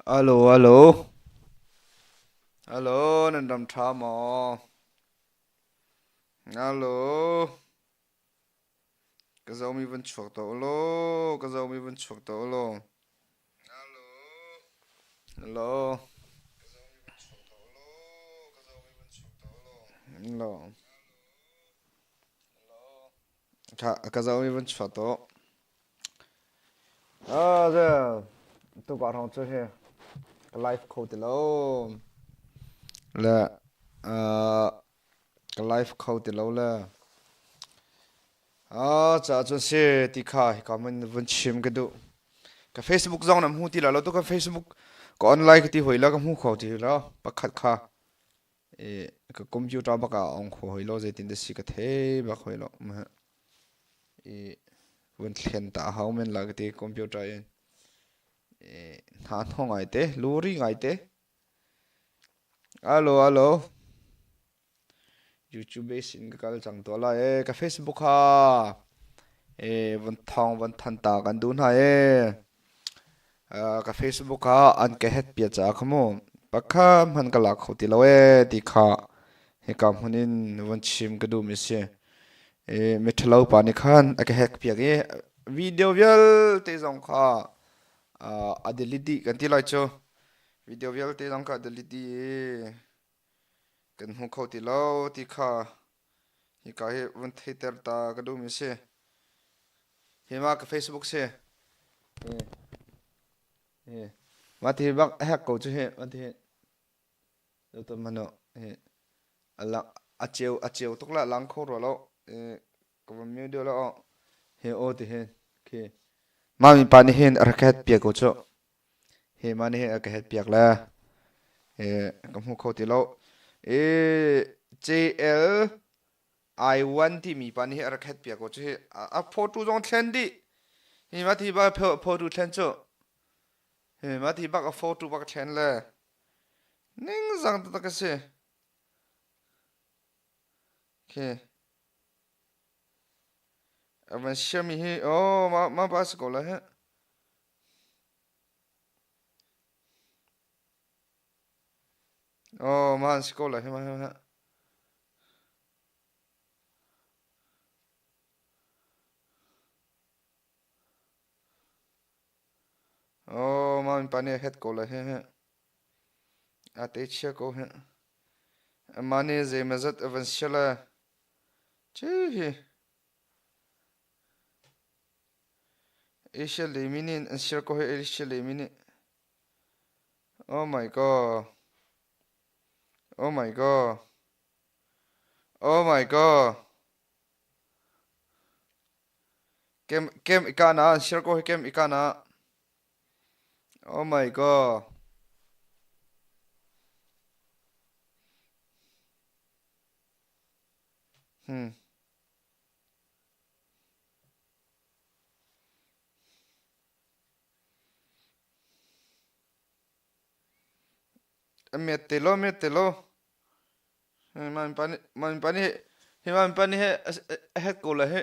Alo, alo. Alo, nan ram ṭha maw? Alo. Ka zomi van chuak to ulaw, ka zomi van chuak to ulaw. Alo. Alo. Ka zomi van chuak to. Ah, ze tukar hrawng cu hi ka live kho ti lo. Le uh, ka live kho ti lo le. Ah, ca cun si ti kha hika mun vun chim ka duh. Ka Facebook zong na hmu ti la lo tu ka Facebook ka online ka ti hoi la ka hmu kho ti lo pakhat kha e ka computer bak ah ong kho hoi lo zeitin da si ka the bak hoi lo. I vun thlen ta a hau men la ka ti computer in. I hna hnawh ngai te, luri ngai te. Alo, alo. YouTube sin ka kal cang to la e ka Facebook ha. E von thong von than ta kan du hna e. Ka Facebook ha an ka het pia cha khamu. Pakha man ka lak kho ti lo e ti kha hika hmun in von chim ka du mi si. I miṭhalo pa nih khan a ka hack piak i video vialte zong kha a delete dih kan ti lai cu. Video vialte zong kha a delete dih i kan hmu kho ti lo ti kha hika hi vun theiter ta ka duhmi si. Hi ma ka Facebook si. Mah ti bak a hack ko cu hi. Mah ti hi. A ceu a ceu tuk la lang kho rua lo. Ka van mute deuh la aw. He aw ti hin khi. Mami pa nih hin a rak het piak ko cu. He ma nih hin a ka het piak le. Ka hmu kho ti lo. E JL I1 timi pa nih a rak het piak ko cu. A photo zong thlen dih. Hi ma thi ba photo thlen cu. Hi ma thi bak a photo bak thlen le. Ningzang taktak a si. Khi a van siami hi oh mah mah pa si ko lai heh. Oh mah an si ko lai heh mah heh. Oh mah pa nih a het ko lai heh. A te chia ko heh. Amah nih zeimawzat a van sia le ci hi Asia lemi nih an siar ko hi Asia lemi nih. Oh my god. Oh my god. Oh my god. Kem kem ikana an siar ko hi kem ikana. Oh my god. Met te lo, met te lo. Man pa nih hi man pa nih a het ko la hi.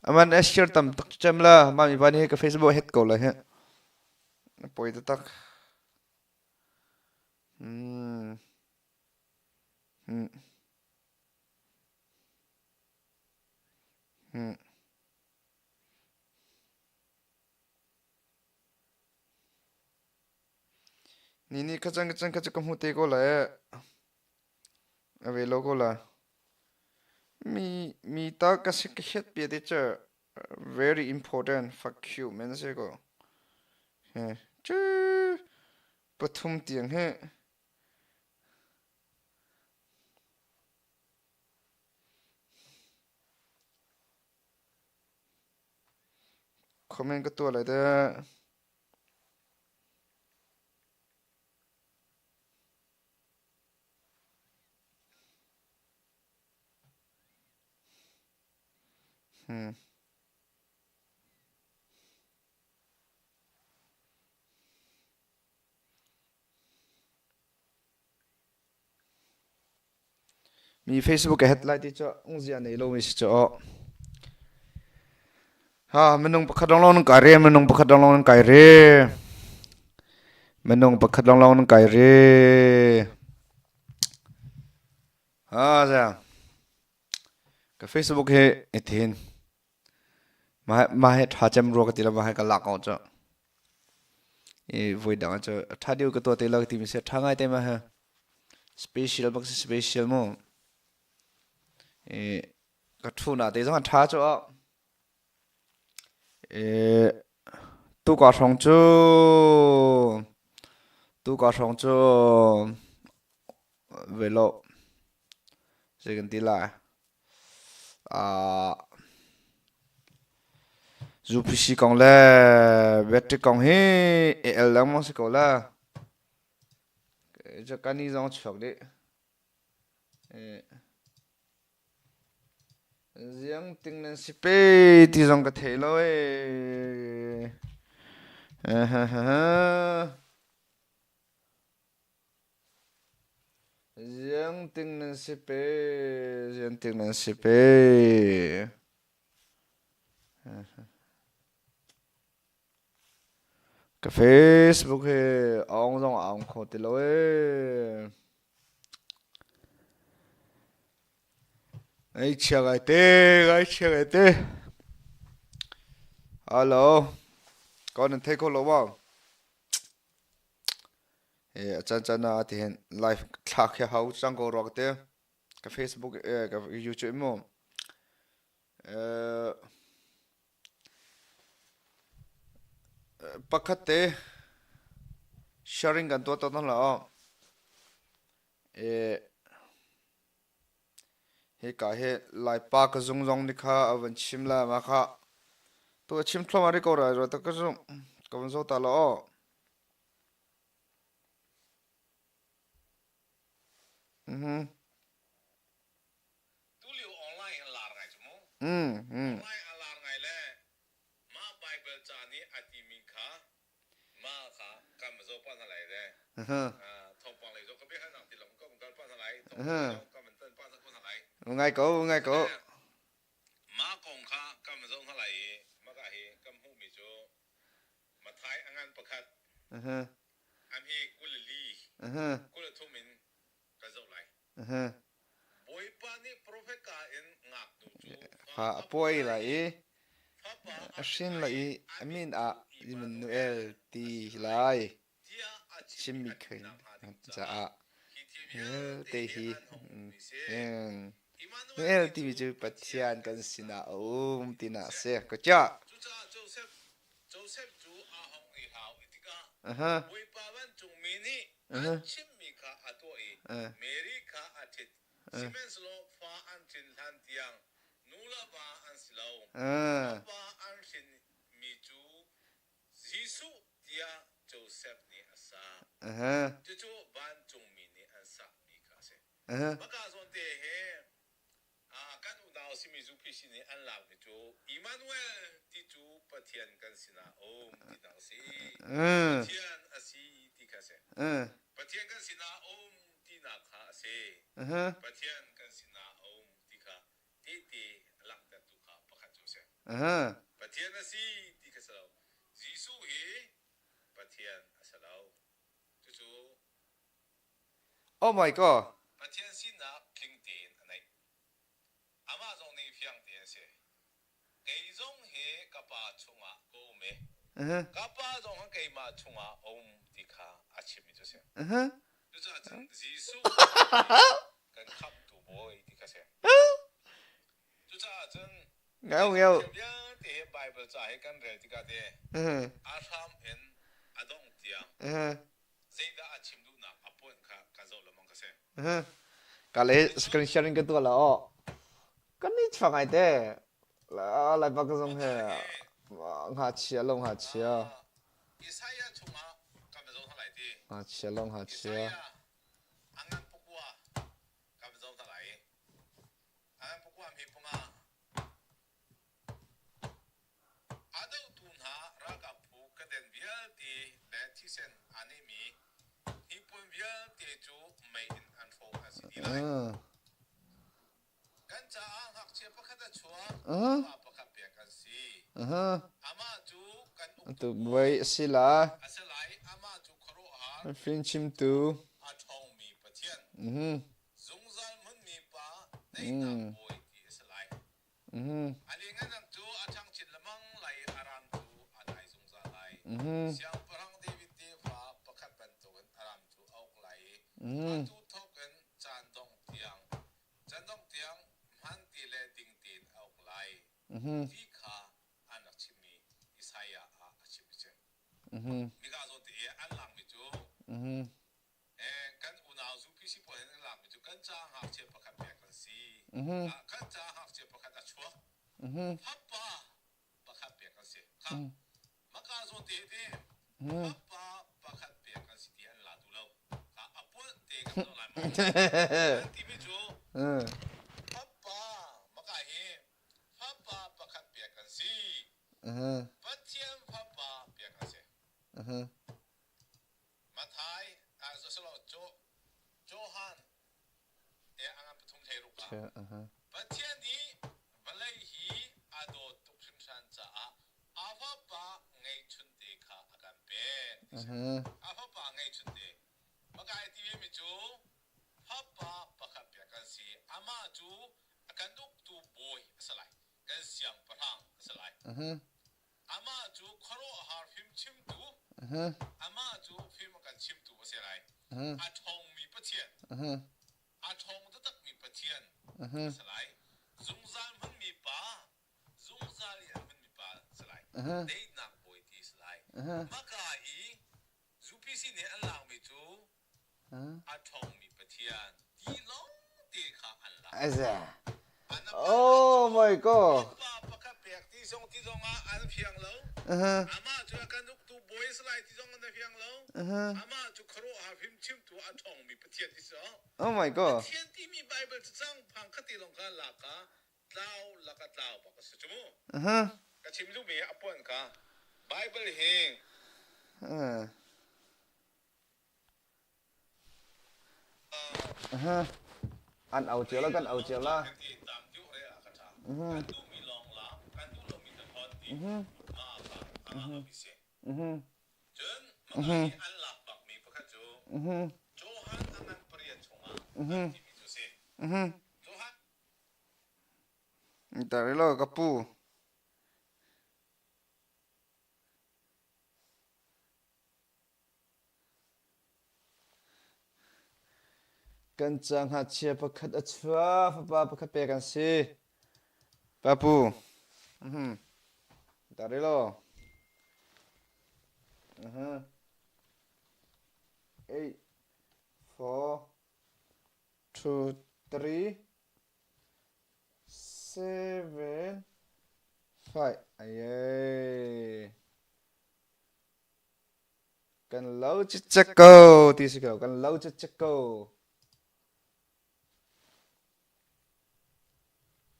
Aman a share tam tak cem la. Man pa nih ka Facebook het ko la hi. Poi tak. Hmm. Hmm. Hmm. Ni ni kha cang cang kha cu ka hmu te ko lai. A ve lo ko la. Mi mi ta ka si ka hiat pia te cu very important fuck you men si ko. He cu pathum tiang he comment ka tuah lai deh. Hmm. Mi Facebook a het lai ti cu ungzia nei lomi si cu aw. Ha minung pakhat lawnglawng nan kai re minung pakhat lawnglawng nan kai re. Minung pakhat lawnglawng nan kai ri. Ha sayang. Ka Facebook hi ithin. Mah mah hi tha cem rua ka ti lo mah hi ka lak ko cu. I voi dang cu tha deuh ka tuah te lo ti mi si tha ngai te ma ha. Special bak si special mu. I ka thu na te zong tha cu. Tuka hrawng cu tuka hrawng cu velo zei kan ti lai uh, UPC kong le battery kong hi el lengmang si ko la kan ni zong chuak dih Ziang ting nan si pe ti zong ka thei lo ee. Ziang ting nan si pe, ziang ting nan si pe. Ka Facebook hi aung zong a aung kho ti lo ee. Ngaihchia ngai te, ngaihchia ngai te. Hello. Ko nan thei kho lo maw? Eh, a caan caan ah tihin live thlak hi hau cang ko rua ka ti. Ka Facebook eh, ka YouTube mu. Eh, pakhat te sharing kan tuah tawn la aw. Eh, Hika hi Laipa ka zung zong nih kha a van chim le mah kha tu a chim thluahmah rih ko rai rua ta ka zung ka van zoh ta law aw. Mhm. Tulio online an lar ngai cu mu. Mm, mm. Online a lar ngai le mah Bible ca nih a timi kha Mah kha kan va zoh pah hna lai le thawngpang lei zong ka biahalnak ti lawng kan kal pah hna lai thawngpang lei zong kan van tan pah hna ko hna lai. Ngai ko, ngai ko. Mah kong kha kan va zoh hna lai i mah ka hi kan hmuhmi cu Mathai a ngan pakhat an hi 22 23 in kan zoh lai. Bawipa nih profet ka in ngaknu cu fa a puai lai i a hrin lai i a min ah Immanuel ti lai chimmi khin caah te hi Noel timi cu Pathian kan sinah a um tinak a si. Ka chiah. Cucaah Joseph Joseph cu aa hong i hlau i tikah Uh-huh. Bawipa vancungmi nih Uh-huh. an chimhmi kha a tuah i Uh, Mary kha a ṭhit. uh, Sihmanhsehlaw fa an hrin hlan tiang nu le va an si lo. uh. Fapa an hrinmi cu Jesuh tiah Joseph nih a sak. Uh-huh. Cucu vancungmi nih an sakmi kha a si. Uh-huh. Maka zawnte he kan unau simi UPC nih an lakmi cu Emmanuel ti cu Pathian kan sinah a um tinak a si. Pathian a si ti kha a si. Pathian kan sinah a um tinak kha a si. Pathian kan sinah a um ti kha tehte a langhtertu kha pakhat cu a si. Pathian a si ti kha si lo. Jesuh hi Pathian a si lo. Cucu Oh my god. Pathian sinak tling tein a neih. Amah zong nih fiang tein a si. Kei zong hi ka Pa chungah ka um i Uh-huh. ka Pa zong hi keimah chungah a um ti kha a chimmi cu a si. Uh-huh. Cucaah cun Jesuh kan khamhtu Bawi ti kha a si. Cucaah cun Ngau ngau. thil vialte hi Bible ca hi kan rel tikah te Uh-huh. a hram in a dongh tiang Uh-huh. zeidah a chim duhnak a puan kha kan zoh lengmang ka si. Ka le screen sharing ka tuah la aw. Kan ni chuak ngai te. La lai bak zong he nga chia lo nga chia. Isaiah chungah kan zoh hna lai ti. Nga chia lo nga chia. Isaiah angan pukua kan zoh hna lai. Angan pukua mi punga A dohtu hna ralkap phu kaden vialte le thisen aa nehmi hnipuan vialte cu mei in an hrawh an si dih lai. Kan caah ngakchia pakhat a chuak, fapa pakhat pek an si. Amah cu kan uktu Bawi a si la. A si lai, amah cu khuaruahhar. Fimchimtu. Mhm. Mm. Mhm. Mhm. Mhm. Mhm. Mhm. Mhm. Mhm. Mhm. Mhm. Mhm. Mhm. Uh-huh. Uh-huh. Uh-huh. Uh-huh. Uh-huh. Uh-huh. Uh-huh. Uh-huh. Uh-huh. Uh-huh. Oh my god. Uh-huh. Uh-huh. Oh my god. Uh-huh. Uh. Uh-huh. An au cio la kan au cio la. Mhm. Mhm. Mhm. Mhm. Mhm. Mhm. Mhm. Mhm. Tari lo ka pu. Kan ca ngakchia pakhat a chuak, fapa pakhat pek an si. Papu. Mhm. Tari lo. Uh-huh. 8 4 2 3 7 5 Aye. Kan lo cicek ko ti si ko. Kan lo cicek ko.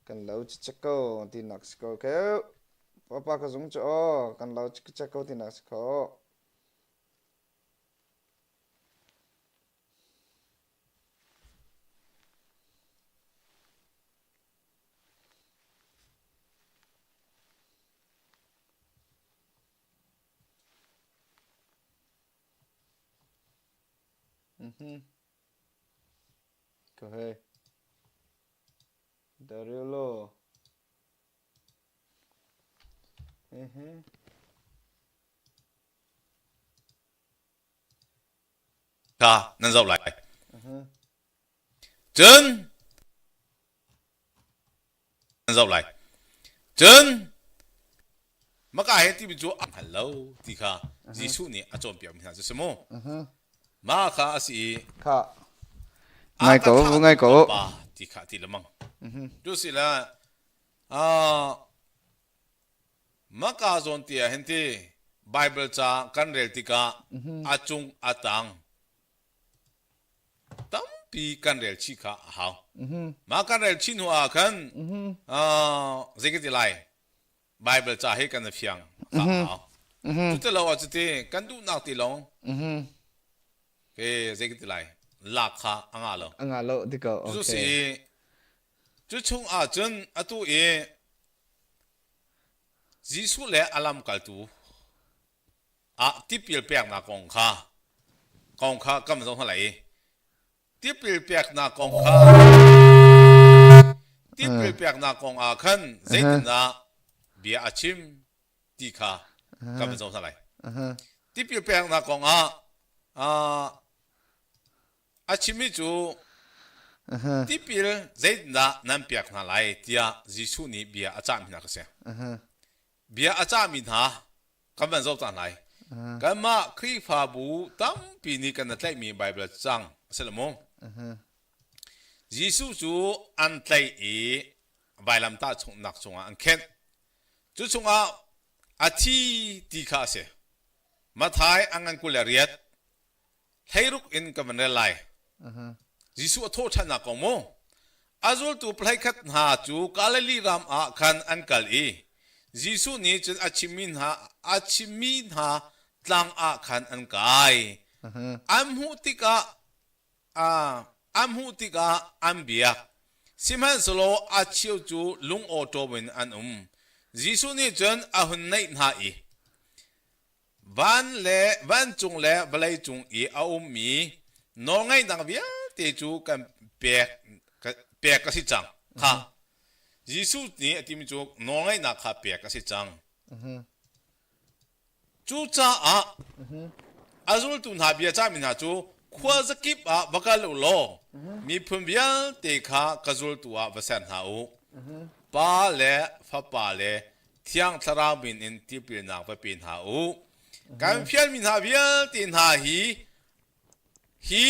Kan lo cicek ko ti nak si ko ke. Papa ka zung cu aw. Kan lo cicek ko ti nak si ko. Mhm. Ko he. Dario Mhm. Kha nan zoh lai. Cun nan zoh lai. Cun maka he timi cu a hngal lo ti kha Jesuh nih a cawnpiakmi hna cu si mu. Mah kha a si i Kha ngai ko ngai ko. Pa ti kha ti lemang. Tu si la ah Maka zawn te ah hin ti Bible ca kan rel tikah a cung a tang tampi kan rel chih kha a hau. Mah kan rel chih hnu ah khan zei ka ti lai Bible ca hi kan i fiang kha a hau. Cu ti lo ah cuti kan duhnak ti lawng ke zei ka ti lai lak kha a ngah lo. A ngah lo ti ko. Cu si cu chung ah cun atu i Jesuh le a lamkaltu ah tipil peknak kong kha kong kha kam zoh hna lai i tipil peknak kong kha tipil peknak kong ah khan zeitindah bia a chim ti kha kan van zoh hna lai. Tipil peknak kong ah a chimmi cu tipil zeitindah nan pek hna lai tiah Jesuh nih bia a cahmi hna kha si. Bia a cahmi hna kan van zoh cang lai. Kanmah Khrihfabu tampi nih kan tlaihmi Baibal cang a si lo maw? Jesuh cu an tlaih i vailamtah chungnak cungah an khenh. Cu chungah a thi ti kha a si. Matthai a ngan 28 hleiruk in ka van rel lai. Jesuh a thawh ṭhannak kong mu. A zultu pahleikhat hna cu Galilee ram ah khan an kal i Jesuh nih cun a chimmi hna a chimmi hna tlang ah khan an kai. An hmuh tikah an hmuh tikah an biak. Sihmanhsehlaw a cheu cu lungawṭawm in an um. Jesuh nih cun a hun naih hna i Van le vancung le vawleicung i a ummi nawlngeihnak vialte cu kan pek pek a si cang. Kha Jesuh nih a timi cu nawlngeihnak kha pek a si cang. Cucaah a zultu hna bia cahmi hna cu khua zakip ah va kal u law miphun vialte kha ka zultu ah va ser hna u. Pa le Fapa le Thiang Thlarau min in tipilnak va pe hna u. Kan fialmi hna vialte hna hi hi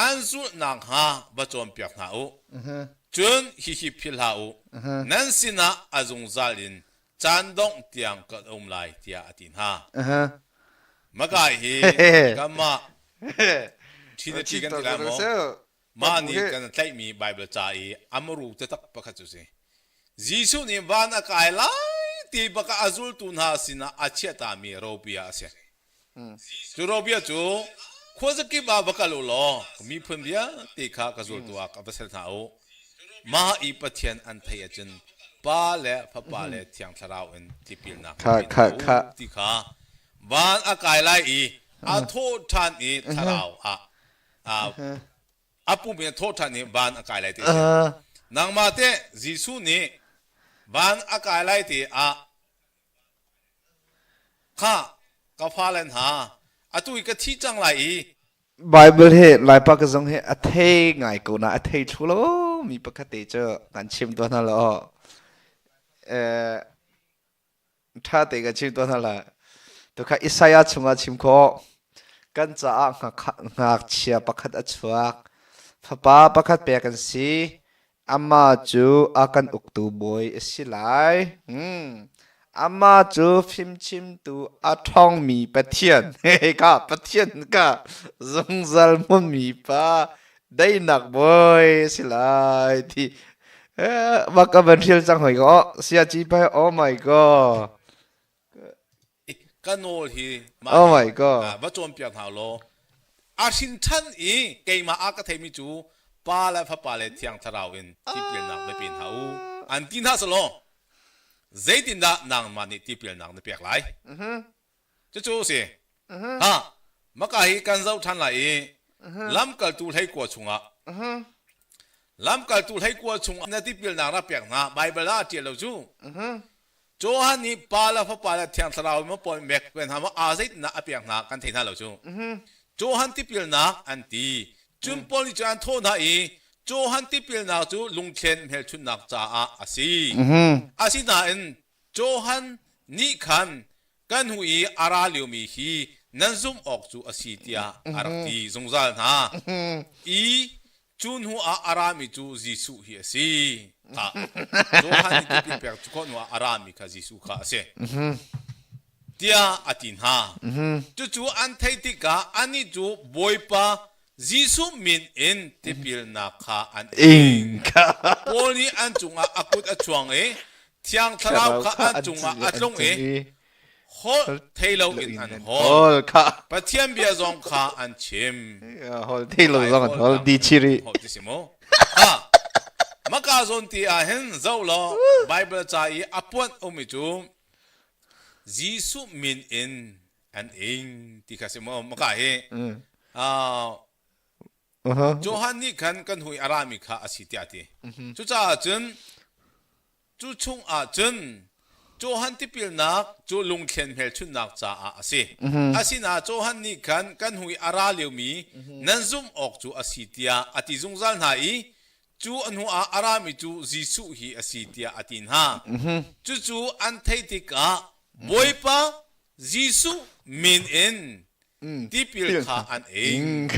an zulh nakhnga va cawnpiak hna u. Cun hihi philh hlah u. Nan sinah a zungzal in caan dongh tiang kan um lai tiah a ti hna. Maka hi kanmah Trinity kan ti lai maw? Mah nih kan tlaihmi Baibal ca i a muru taktak pakhat cu si. Jesuh nih van a kai lai ti bak ah a zultu hna sinah a chiahtami robia a si. Cu robia cu khuazakip ah va kal u law miphun vialte kha ka zultu ah ka va ser hna u. Mah i Pathian an theih ahcun Pa le Fapa le Thiang Thlarau in tipilnak Kha pe kha hna kha. u ti kha van a kai lai i a thawh ṭhan i thlarau ah a pum in a thawh ṭhan i van a kai lai ti a si. Nangmah teh Jesuh nih van a kai lai ti ah kha ka fale hna atu hi ka thi cang lai i Bible hi Laipa ka zong hi a thei ngai ko na a thei thlu lo mi pakhat te cu kan chim tuah hna lo. Eh Ṭha te ka chim tuah hna lai. Tukha Isaiah chungah chim khawh. Kan caah ngakchia pakhat a chuak. Fapa pakhat pek kan si. Amah cu a kan uktu bawi a si lai. Hmm. Amah cu fimchimtu a ṭhawngmi Pathian. Ka Pathian ka zungzal hmunmi pa daihnak bawi a si lai ti eh, bak ka van hrial cang hoi ko sia ci pai oh my god ka nawl hi mah oh my god va cawnpiak hna law a hrin ṭhan i keimah a ka theimi cu pa le fapa le thiang thlarau in tipilnak na pe hna u an ti hna selaw zeitindah nangmah nih tipilnak na pek lai Cucu a si. Ha, maka hi kan zoh ṭhan lai i lamkaltu hleikua chungah lamkaltu hleikua chungah na tipilnak rak pek hna Baibal ah a ṭial lo cu. Johan nih Pa le Fapa le Thiang Thlarau ma pawl mek pe hna ma aa zeitindah a pek hna kan thei hna lo cu. Johan tipilnak an ti. Cun Paul nih cun an thawh hna i Johan tipilnak cu lungthlen hmelchunhnak caah a si. Asinain Johan nih khan kan hnu i a ra liomi hi nan zumh awk cu a si tiah a rak ti zungzal hna i cu hnu ah a rami cu Jesuh hi a si. Kha Johan nih tipil pek cu khawh hnu ah a rami kha Jesuh kha a si. Tiah a ti hna. Cucu an theih tikah anih cu Bawipa Jesuh min in tipilnak kha an ing. Paul nih an cungah a kut a chuang i Thiang Thlarau kha an cungah a tlung i holh thei loin an holh. Pathian bia zong kha an chim. Holh thei lo zong an holh di chiri. Holh ti si mu. Ha. Maka zawn ti ah hin zoh law Bible ca i a puanh ummi cu Jesuh min in an ing ti kha si mu. Maka hi. Johan nih khan kan hui a rami kha a si tiah a ti. Cucaah cun cu chungah cun Johan tipilnak cu lungthlen hmelchunhnak caah a si. Asinain Johan nih khan kan hui a ra liomi nan zumh awk cu a si tiah a ti zungzal hna i cu a hnuah a rami cu Jesuh hi a si tiah a ti hna. Cucu an theih tikah Bawipa Jesuh min in tipil kha an ing.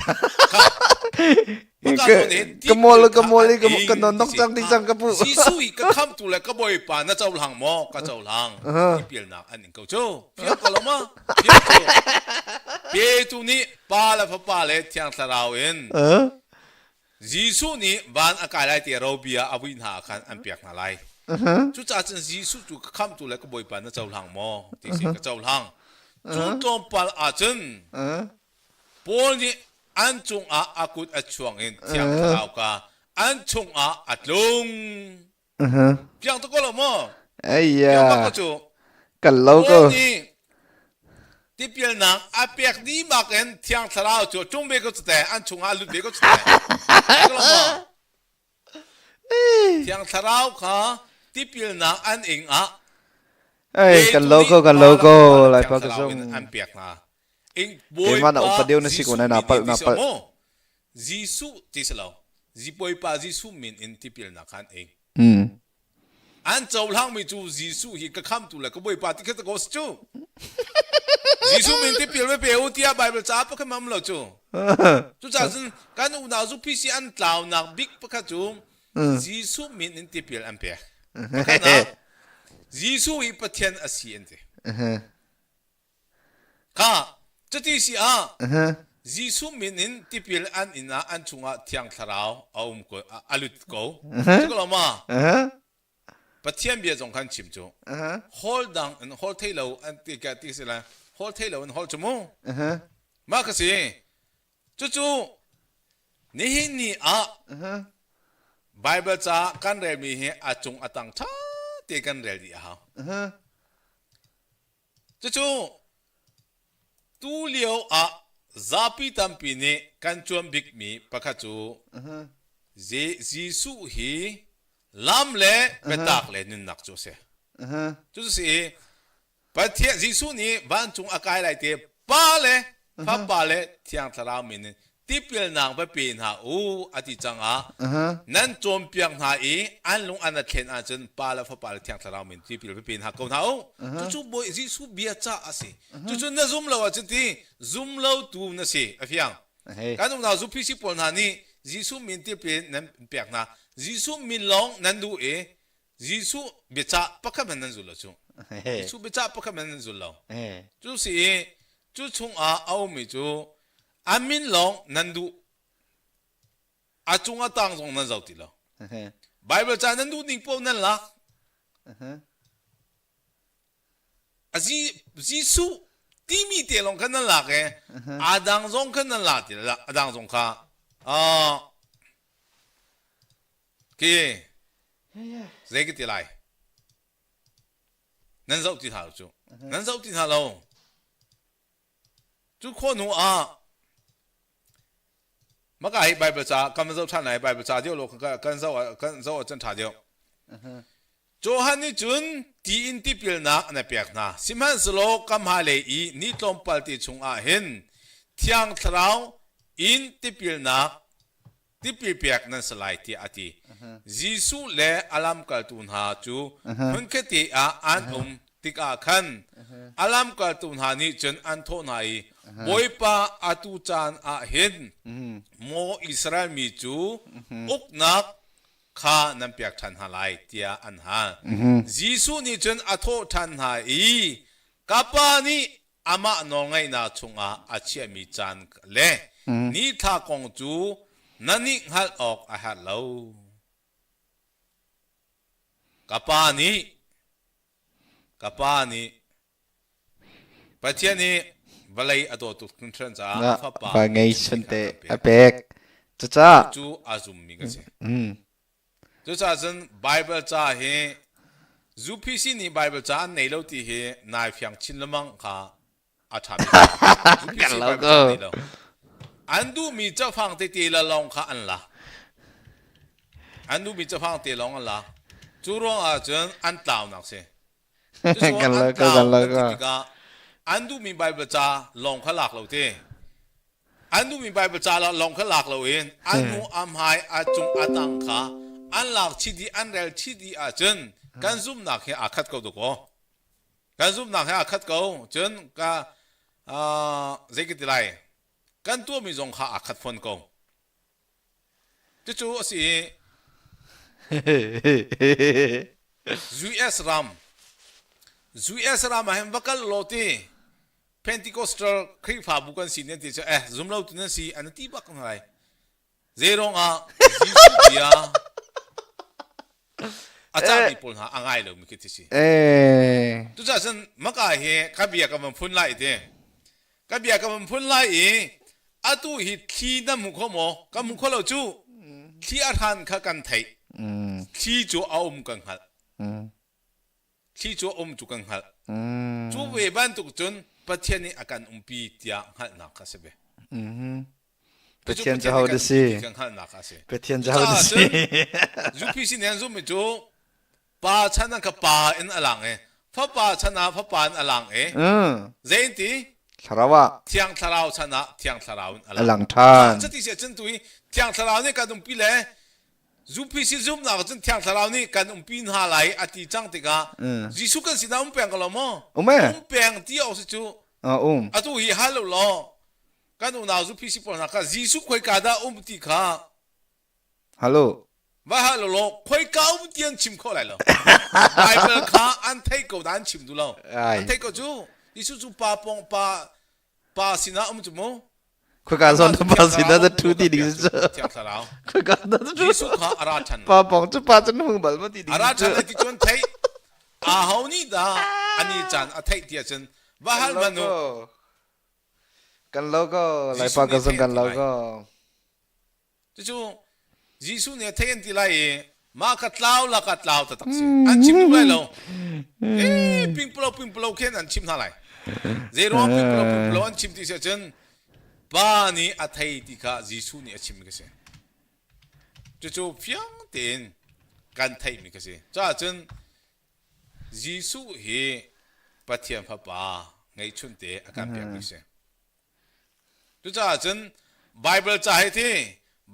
Ka mol ka mol i ka non dok cang ti cang ka pu. Jesuh i ka khamtu le ka Bawipa na cohlang maw? Ka cohlang. Tipilnak an ing ko cu. Fiang ko lo ma? Fiang cu. Petu nih Pa le Fapa le Thiang Thlarau in Jesuh nih van a kai lai ti robia a vui hna ah khan an pek hna lai. Cucaah cun Jesuh cu ka khamhtu le ka Bawipa na cohlang maw? ti si ka cohlang. Cu tlawmpal ahcun Paul nih an cungah a kut a chuang in Thiang Thlarau ka an chungah a tlung. Fiang tuk ko lo maw? Fiang bak ko cu. Kan lo ko. Paul nih tipilnak a pek dih bak in Thiang Thlarau cu a tlung ve ko cu te, an chungah a lut ve ko cu te. Thiang Thlarau kha tipilnak an ing ah Ei, kan lo ko, kan lo ko, Laipa ka zong. An pek hna. Keimah na upa deuh na si ko na na palh na palh. Jesuh ti si lo. Bawipa Jesuh min in tipilnak kha an ing. An cohlangmi cu Jesuh hi ka khamtu le ka Bawipa ti kha ta ko si cu. Jesuh min tipil ve pe u tiah Bible ca pakhat mam lo cu. Cucaah cun kan unau zu PC an tlaunak bik pakhat cu Jesuh min in tipil an pek. Pakhatnak Jesuh hi Pathian a si an ti. Kha cuti si ah Jesuh min in tipil an inn ah an chungah Thiang Thlarau a um ko a lut ko. Cu ko ma? Pathian bia zong khan chim cu. Hol dang in hol thei lo an ti ka ti si la hol thei lo in hol cu mu. Mah ka si. Cucu nihin ni ah Bible ca kan relmi hi a cung a tang ṭha te kan rel dih a hau. Cucu tu lio ah zapi tampi nih kan cuan bikmi pakhat cu Jesuh hi lam le biatak le nunnak cu a si. Cucu si i Pathian Jesuh nih vancung a kai lai te Pa le Fapa le Thiang Thlarau min in tipilnak va pe hna u a ti cangah nan cawnpiak hna i an lung an thlen ahcun Pa le Fapa le Thiang Thlarau min tipil va pe hna ko hna u. Cucu Bawi Jesuh bia ca a si. Cucu na zum lo ahcun ti zum lo tu na si a fiang. Kan unau zupisi pawl hna nih Jesuh min tipil nan pek hna. Jesuh min lawng nan duh i Jesuh biacah pakhat hmanh nan zul lo cu. Jesuh biacah pakhat hmanh nan zul lo. Cu si i cu chungah a ummi cu a min lawng nan duh. A cung a tang zong nan zoh ti lo. Bible ca nan duh ning paoh nan lak. A Jesuh timi te lawng khan nan lak i a dang zong khan nan lak ti lo. A dang zong kha Khi zei ka ti lai? Nan zoh ti hna lo cu. Nan zoh ti hna lo. Cu khawh hnu ah maka hi Bible ca kan van zoh ṭhan lai Bible ca deuh lo kan zoh kan zoh ah cun ṭha deuh. Johan nih cun ti in tipilnak an pek hna. Sihmanhsehlaw ka hmailei i ni tlawmpal te chungah hin Thiang Thlarau in tipilnak tipil pek nan si lai tiah a ti. Jesuh le a lamkaltu hna cu hmunkhatte ah an um tikah khan a lamkaltu hna nih cun an thawh hna i, Bawipa, atu caan ah hin maw Israel mi cu uknak kha nan pek ṭhan hna lai tiah an hal. Jesuh nih cun a thawh ṭhan hna i, Ka Pa nih amah nawlngaihnak chungah a chiahmi caan le nithla kong cu na nih hngalh awk a herh lo. Ka pa nih ka pa nih Pathian nih vawlei a dawt tuk hringhran caah a fapa fa ngei chunte a pek. Cucaah cu a zummi ka si. Cucaah cun Baibal ca hi UPC nih Baibal ca an nei lo ti hi nai fiang chin lengmang kha a ṭha bik. UPC Bible ca nei lo. An duhmi cafang tete la lawng kha an la. An duhmi cafang te lawng an la. Cu ruangah cun an tlaunak si. Cucu Kan an la ka tlau kan la an ti ka. tikah an duhmi Baibal ca lawng kha lak lo te. An duhmi Baibal ca lawng kha lak loin a hnu a hmai a cung a tang kha an lak chih dih an rel chih dih ahcun kan zumhnak hi aa khat ko dakaw. Kan zumhnak he aa khat ko. Cun ka uh, zei ka ti lai kan tuahmi zong kha aa khat fawn ko. Cucu a si i US ram US ram ah hin va kal law ti Pentecostal Khrihfabu kan si nan ti cu eh zum lo tu nan si an ti bak hna lai. Zei ah Jesuh bia a cahmi pawl hna a ngai lomi khi si. Tucah cun maka hi ka bia ka van phun lai ti. Ka bia ka van phun lai i atu hi thli na hmu kho maw? Ka hmu kho lo cu. Thli a hran kha kan theih. Thli cu a um kan hngalh. Thli cu a um cu kan hngalh. Cu ve bantuk cun Pathian nih a kan umpi tiah hngalhnak kha si ve. Pathian cu ho si? Kan hngalhnak kha si. Pathian cu ho si? UPC nih an zumhmi cu pa chan ah kha pa in a lang i fapa chan ah fapa in a lang i zei in ti thlarau ah thiang thlarau chan ah thiang thlarau in a lang ṭhan. Cuti si ahcun tu hi thiang thlarau nih kan umpi le UPC zumhnak cun Thiang Thlarau nih kan umpi hna lai a ti cang tikah Jesuh kan sinah um peng ko lo maw? Um e. Um peng ti awk si cu. Um. Atu hi hal lo law kan unau UPC pawl hna kha Jesuh khoika dah um ti kha Hello. Va hal lo law khoika um ti an chim kho lai lo. Bible kha an theih ko dah an chim duh lo. An theih ko cu Jesuh cu pa pong pa pa sinah um cu mu. Khoika zawn na pa sinah na ṭhu ti ding cu. Thiang Thlarau. Khoika na ṭhu. Jesuh kha a ra ṭhan. Pa pong cu pa cu na hung bal ma ti ding A ra ṭhan lai ti cun theih. Aho nih dah ani caan a theih ti ahcun va hal man u. Kan lo ko. Laipa ka zong kan lo ko. Cucu Jesuh nih a theih an ti lai i mah kha tlau lakah tlau taktak si. An chim duh lai lo. Eh, pingpalo pingpalo khin an chim hna lai. Zeiruang pingpalo pingpalo an chim ti si ahcun pa nih a thei ti kha Jesuh nih a chimmi ka si. Cucu fiang tein kan theihmi ka si. Caah cun Jesuh hi Pathian Fapa ngeihchun te a kan pekmi si. Cucaah cun Baibal ca hi ti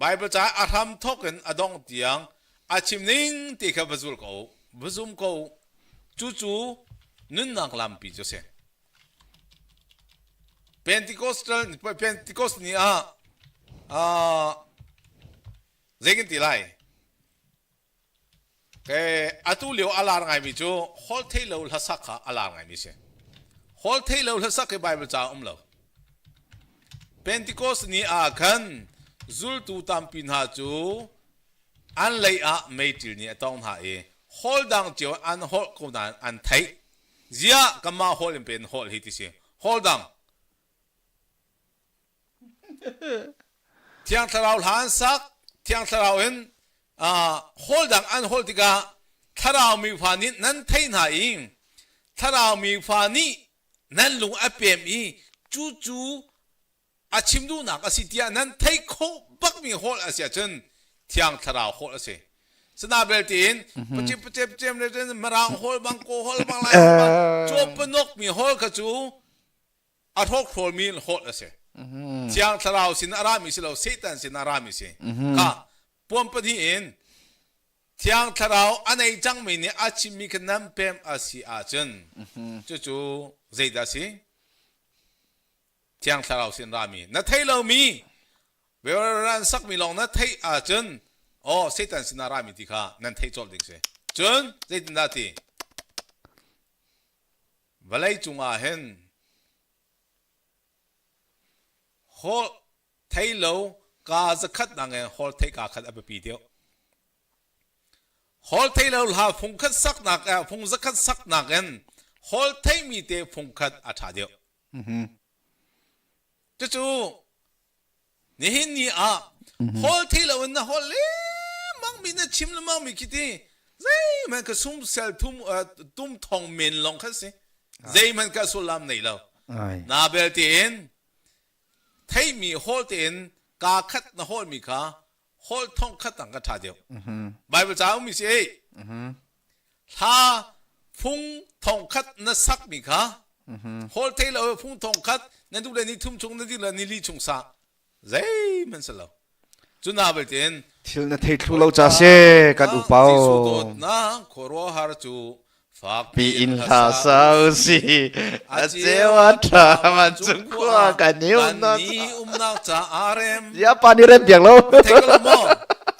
Baibal ca a hram thawk in a dongh tiang a chim ning ti kha va zul ko va zum ko cucu nunnak lampi cu a si. Pentecostal Pentecost ni ah uh, zei kan ti lai Atu lio a lar ngaimi cu holhtheihlo hlasak kha a lar ngaimi si. Holhtheihlo hlasak hi Baibal ca um lo. Pentecost ni ah khan zultu tampi hna cu an lei ah meiṭil nih a tong hna i holh dang cio an holh ko nain an theih. Ziah kanmah holh in pe in holh hi ti si. Holh dang Thiang Thlarau hla an sak, Thiang Thlarau in uh, hawl dang an hawl tikah Thlarau mi fa nih nan theih hna i Thlarau mi fa nih nan lung a pem i cu cu a chim duhnak a si tiah nan theih khawh bakmi hawl a si ahcun Thiang Thlarau hawl a si. Sana belte in pacem pacem pacem le Mirang hawl bang Kaw hawl bang Lai hawl bang cawpanok mi hawl kha cu a hrawkhrawlmi holh a si. Thiang Thlarau sin a rami si lo, Satan sin a rami si. Kha puan pahnih in Thiang Thlarau a nei cangmi nih a chimmi kha nan pem a si ahcun cucu zeidah si? Thiang Thlarau sin rami na thei lomi ran sakmi lawng na theih ahcun oh Satan sin a rami ti kha nan theih colh ding si. Cun zeitindah ti? Vawlei cungah hin holh thei lo kaa zakhat nakin holh theih kaa khat a biapi deuh. Holh thei lo hla fungkhat saknak eh, fung zakhat saknak in holh theimi te fungkhat a ṭha deuh. Cucu Nihin ni ah hawl thei loin na holh lengmang mi na chim lengmang mi khi ti zeihmanh ka sumsel thum tum thong men lawng kha si zeihmanh ka sullam nei lo na belte in. Theimi holh tein kaa khat na holhmi kha holh thong khat dang ka ṭha deuh. Bible ca ummi si ei. Hla fung thong khat na sakmi kha holh thei lo fung thong khat na duh le ni thum chung na duh le ni li chung sa zeihmanh si lo. Cu na belte in thil na thei thlu lo ca si kan upa Jesuh dawtnak khuaruahhar cu Fakpi in hla sa usih, a ceu a ṭha vancung khua kan i umnak kan i umnak caah rem. Ya pa nih rem piak lo. Thei ko lo maw?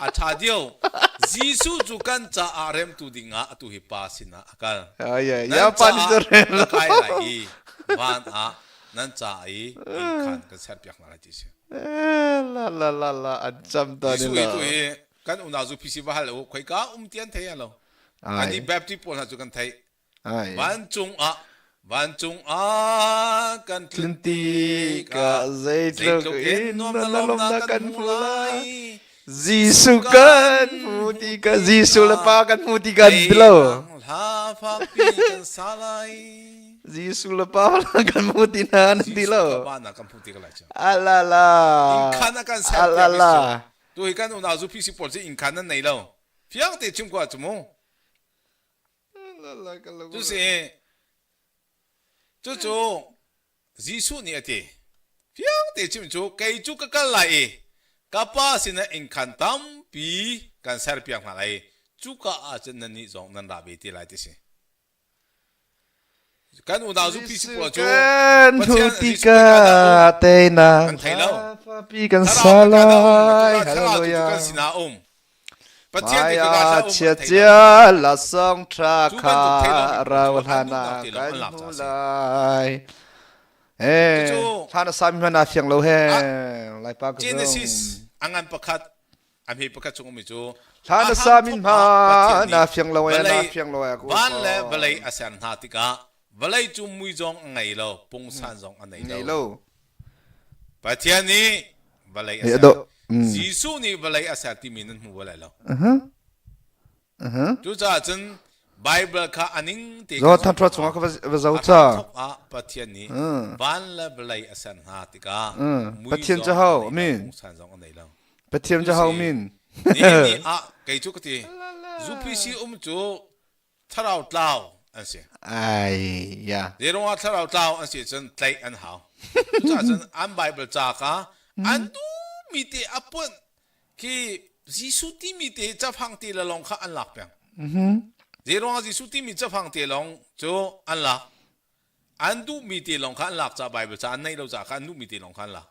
A ṭha dio. Jesuh cu kan caah remtu dingah atu hi pa sinah a kal. Ya pa nih cu rem lo. Kai lai i van ah nan ca i inn khan kan serpiak hna lai ti si. La la la la an cam ta ni la. Jesuh hi tu hi kan unau zu PC va hal u khoika um ti an thei lo. Ani Baptist pawl hna cu kan theih. Vancung ah vancung ah kan tlun tikah zeitluk in nuam na lawmnak kan hmu lai. Jesuh kan hmu tikah Jesuh le Pa kan hmu tikah ti lo. Hla fakpi kan sa lai. Jesuh le Pa kan hmu ti hna nan ti lo. Pa na kan hmu ti ka lai cu. Alala. Inn khan a kan ser Alala. Tu hi kan unau zu PC pawl cu inn khan nan nei lo. Fiang te chim ko cu mu. Cu si cucu Jesuh nih a ti. Fiang te chim cu kei cu ka kal lai i ka pa sinah innkhan tampi kan serpiak hna lai. Cuka ah cun nannih zong nan ra ve te lai ti si. Kan unau zu PC pawl cu Pathian tikah teinak kan thei lo. Fapi kan sa lai. Hallelujah. Kan sinah um. Pathian ti ka um chia chia la song tha kha rau hlana kan hmu lai. Eh, thana sami hmana fiang lo he. Lai pa ka Genesis angan pakhat a hme pakhat chung ummi cu Hla na sa min hma na fiang lo e na fiang lo e van le vawlei a ser hna tikah vawlei cu mui zong a ngei lo pungsan zong a nei lo Pathian nih vawlei a ser Jesuh nih vawlei a ser timi nan hmu bal lo Cucaah cun Bible kha a ning te Zo than thua chungah ka va zo ca. ah Pathian nih van le vawlei a ser hna tikah Pathian cu ho amin. Pungsan zong a nei lo. Pathian cu ho min. Nihin ni ah kei cu ka ti UPC um cu thlarau tlau an si. Ai ya. Zeiruang ah thlarau tlau an si cun tlaih an hau. Cucaah cun an Bible ca kha an duhmi te a puan khi Jesuh timi te cafang te le lawng kha an lak peng. Zeiruang ah Jesuh timi cafang te lawng cu an lak. An duhmi te lawng kha an lak ca Bible ca an neih lo ca kha an duhmi te lawng kha an lak.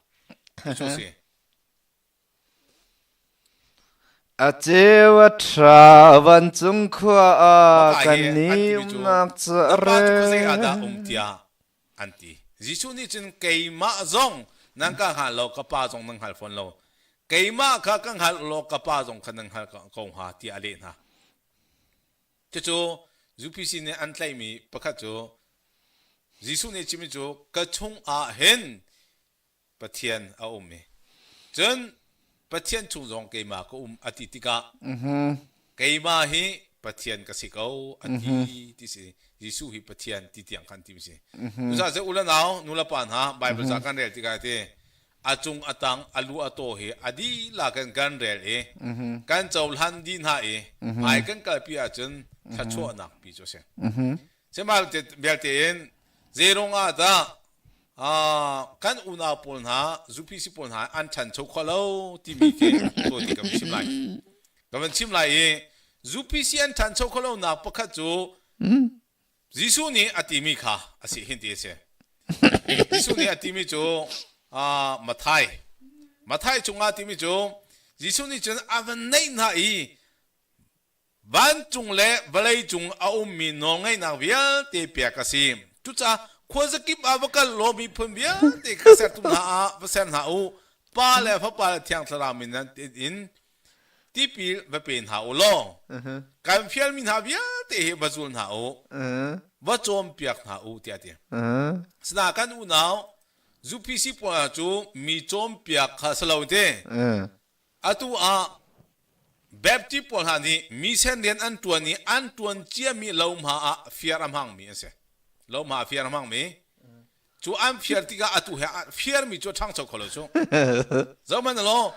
Cu si. A ceu a ṭha vancung khua ah kan ni umnak cu a re. zei ah dah um tiah an ti. Jesuh nih cun keimah zong nan ka hngal lo, ka pa zong nan hngal fawn lo. Keimah kha ka hngal law ka pa zong kha nan hngal ko hnga tiah a leh hna. Cucu UPC nih an tlaihmi pakhat cu Jesuh nih chimmi cu ka chung ah hin Pathian a um i cun Pathian chung zong keimah ka um a ti tikah keimah hi Pathian ka si ko a ti ti si Jesuh hi Pathian ti tiang khan ti si cucaah cu u le nau nu le pa hna Bible ca kan rel tikah ti a cung a tang a lu a taw hi a dihlak in kan rel i kan cohlan dih hna i hmai kan kalpi ahcun thluachuahnak pi cu a si sihmanhsehlaw vialte in zeirung ah dah kan unau pawl hna UPC pawl hna an ṭhancho kho lo timi khi tawite ka van chim lai. Ka van chim lai i UPC an ṭhancho kho lonak pakhat cu Jesuh nih a timi kha a si hin ti a si. Jesuh nih a timi cu Matthai Matthai chungah timi cu Jesuh nih cun a van neih hna i Vancung le vawleicung a ummi nawlngeihnak vialte pek a si. Cucaah khuazakip ah va kal law miphun vialte kha sertu hna ah va ser hna u. Pa le Fapa le Thiang Thlarau min in tipil va pe hna u law kan fialmi hna vialte hi va zul hna u. Va cawnpiak hna u tiah a ti. Sinain kan unau UPC pawl cu mi cawnpiak kha si lo te. Atu ah Baptist pawl hna nih mission rian an ṭuan i an ṭuan ciami lohma ah fiar a hmangmi an si. Lohma ah fiar a hmangmi. Cu an fiar tikah atu he fiarmi cu a ṭhangcho kho lo cu. Zohhmanh law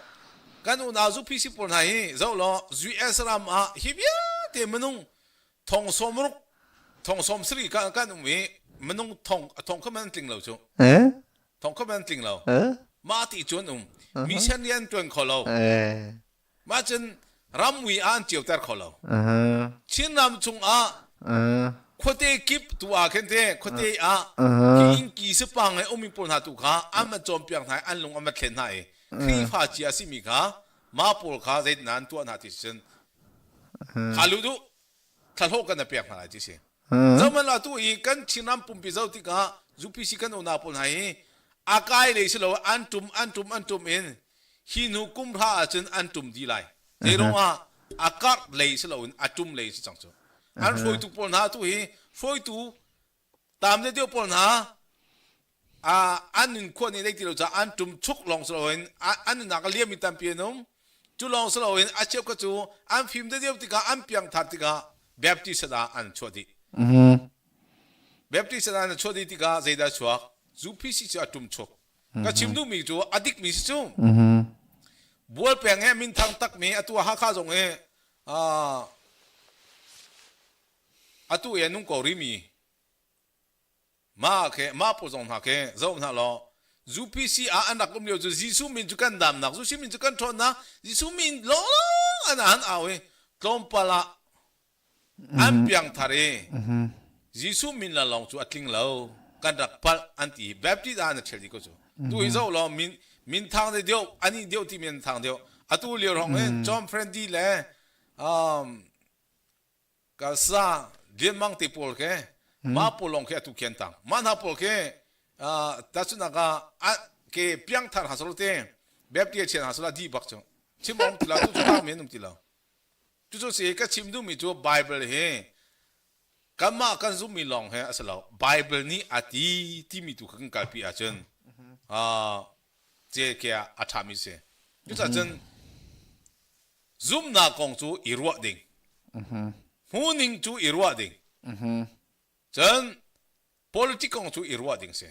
kan unau ZUPC pawl hna hi zoh law US ram ah hi vialte minung thong 60 thong 70 kan kan um i minung thong thong kha man tling lo cu. Thong kha man tling lo. Mah ti cu an um. Mission rian ṭuan kho lo. Mah cun ramui ah an ceuter kho lo. Chinram chungah khuate kip tu ah khin te khuate ah khi innki sapang he ummi pawl hna tu kha an van cawnpiak hna i an lung an va thlen hna i Khrihfa cia a simi kha mah pawl kha zeitin an tuah hna ti cun kha lu duh thlahlawh kan pek hna lai ti si. Zohmanh atu i kan Chinram pumpi zoh tikah UPC kan unau pawl hna hi a kai lei si lo an tum an tum an tum in hi hnu kum hra ahcun an tum dih lai. Zeiruang ah a karh lei si loin a tum lei si cang cu. An hruaitu pawl hna tu hi hruaitu tam deuh pawl hna an nun khua nih ti lo caah an tum chuk lawng si loin an nunnak a liammi tampi an um. Cu lawng si loin a cheukhat cu an fim deuh tikah an piangthar tikah Baptist ah an chuah dih. Baptist ah an chuah dih tikah zeidah chuak? UPC cu a tum chuk. Ka chim duhmi cu a dikmi si cu. Bual peng he minthang takmi atu Hakha zong hi atu i a nung ko rimi Mah khi mah pawl zong hna khi zoh hna law UPC ah an rak um lio cu Jesuh min cu kan damnak Jesuh min cu kan ṭhawnnak Jesuh min lawnglawng an an au i tlawmpal ah an piangthar i Jesuh min la lawng cu a tling lo kan rak palh an ti Baptist ah an ṭhial dih ko cu tu hi zoh law min min thang deuh ani deuh ti min thang deuh atu lio hrawng hin John Friendy le um, Ka sa lianmang te pawl khi mah pawl lawng khi atu khi an tang. Mah hna pawl khi tahchunhnak ah ke piangthar hna solo te Baptist chian hna solo dih bak cu. Chim om ti lo tu cu tang men um ti lo. Cucu si ka chim duhmi cu Bible hi kanmah kan zumhmi lawng he a si lo. Bible nih a ti timi tu kha kan kalpi ahcun ce ke ah a ṭhami si. Cucaah cun Zumhnak kong cu i ruah ding. Hmuhning cu i ruah ding. Cun politic kong cu i ruah ding si.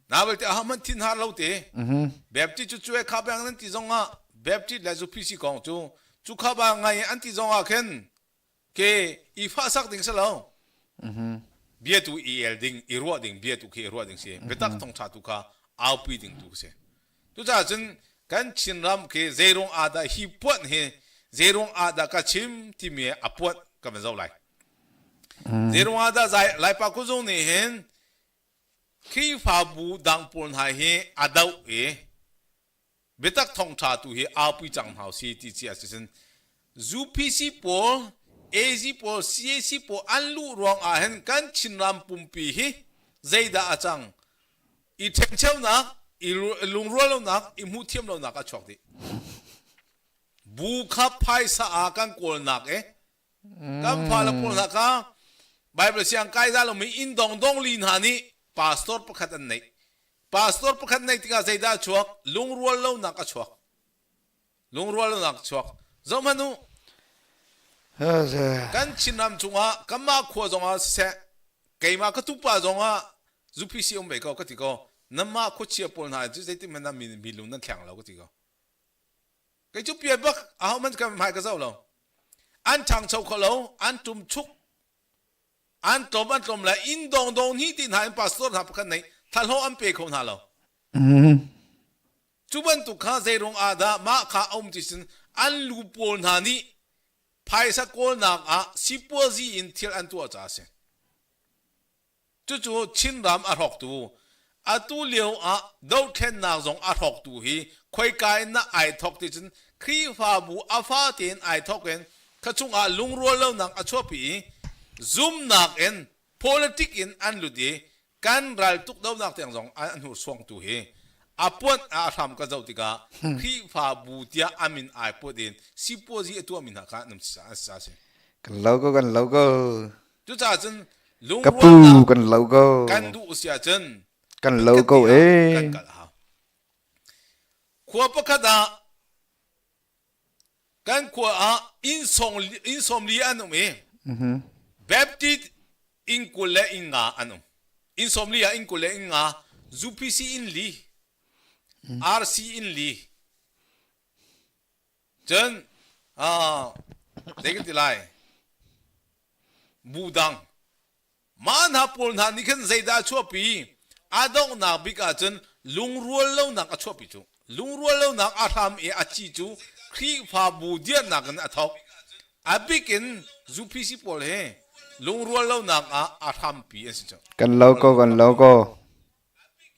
Na belte ahohmanh thin har lo te. Baptist cu cuai kha bang nan ti zong ah Baptist le ZUPC kong cu cu kha ba ngai an ti zong ah khin ke i fahsak ding si lo. Bia tu i el ding, i ruah ding, bia tu khi i ruah ding si. Biatak thawngṭha tu kha aupi ding tu si. Cucaah cun kan Chinram khi zeiruang ah dah hi puanh hi zeiruang ah dah ka chim timi a puanh kan van zoh lai. Zeiruang ah dah Laipa kuzung nih hin Khrihfabu dang pawl hna hi a doh i biatak thawngṭha tu hi aupi cang hna usih ti ci ahcun UPC pawl, AZ pawl, CAC pawl an luh ruang ah hin kan Chinram pumpi hi zeidah a cang? I ṭhencheunak, i lungrual lonak, i hmuhthiam lonak a chuak dih. Bu kha phaisa ah kan kawlnak i kan fale pawl hna kha Bible siang kai za lomi inn dongdong li hna nih pastor pakhat an neih. Pastor pakhat neih tikah zeidah a chuak? Lungrual lonak a chuak. Lungrual lonak a chuak. Zohhmanh u. Kan Chinram chungah kanmah khua zongah siseh, keimah ka tupa zongah ZUPC um ve ko ka ti ko. Nanmah khuachia pawl hna cu zeitin hmanh nan mi lung nan thleng lo ka ti ko. Kei cu pian bak ahohmanh ka hmai ka zoh lo. An ṭhangcho kho lo, an ṭum chuk an tlawm an tlawm lai inn dong dong hnih ti hna in pastor hna pakhat nih thlahlawh an pe kho hna lo cu bantuk kha zeirung ah dah mah kha a um ti sin an lu pawl hna nih phaisa kawlnak ah sipuazi in thil an tuah caah a si Cucu Chinram a hrawktu, atu lio ah dohthlennak zong a hrawktu hi khoika in dah ai thawk ti cun Khrihfabu a fa tein ai thawk in kha chungah lungrual lonak a chuahpi i zumnak in politic in an lut i kan ral tukdonak tiang zong an hnursuangtu hi a puanh ah a hram kan zoh tikah Khrihfabu tiah a min ai put in sipuazi a tuahmi hna kha an um si a si. Kan lo ko kan lo ko. Cucaah cun Ka pu lungrualnak kan lo ko. kan duh si ahcun Kan lo ko hmunkhat ee. kan kal a hau. Khua pakhat ah kan khua ah inn sawng inn 40 an um i Baptist inn 20 le inn nga an um. Inn 40 ah inn 20 le inn nga. UPC in li, RC in li, cun zei kan ti lai, bu dang Mah hna pawl hna nih khan zeidah a chuahpi? A donghnak bik ahcun lungrual lonak a chuahpi cu. Lungrual lonak a hram i a ci cu Khrihfabu dirhnak in a thawk. A bik in UPC pawl hi lungrual lonak ah a hrampi an si cu. Kan lo ko, kan lo ko.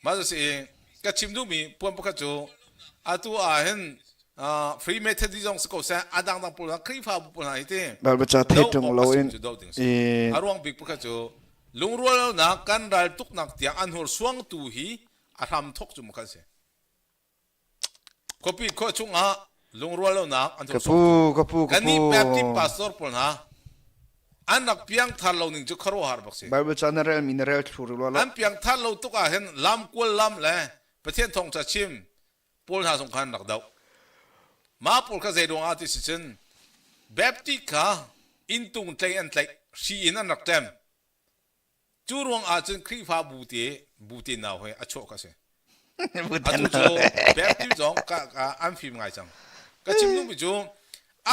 Mah cu si i ka chim duhmi puan pakhat cu atu ah hin Free Methodist zong si ko seh a dangdang pawl hna Khrihfabu pawl hna hi ti Bible ca thei ṭung lo in a ruang bik pakhat cu lungrualnak kan ral tuknak tiang an hursuangtu hi a hram thok cu makhan si. Khuapi khua chungah lungrual lonak an Ka pu, ka pu, ka Kannih pu. Baptist pastor pawl hna an rak piangthar lo ning cu khuaruahhar bak si. Bible ca na rel mi na rel thlu rua lo. An piangthar lo tuk ah hin lam kual lam le Pathian thawngtha chim pawl hna zong khan rak doh. Mah pawl kha zei ruangah ti si cun Baptist kha inntung tlei an tlaih, hri in an rak ṭem. Cu ruang ah cun Khrihfabu te bu te nau he a chuah kha a si. Atu cu Baptist zong ka, ka, an fim ngai cang. Ka chim duhmi cu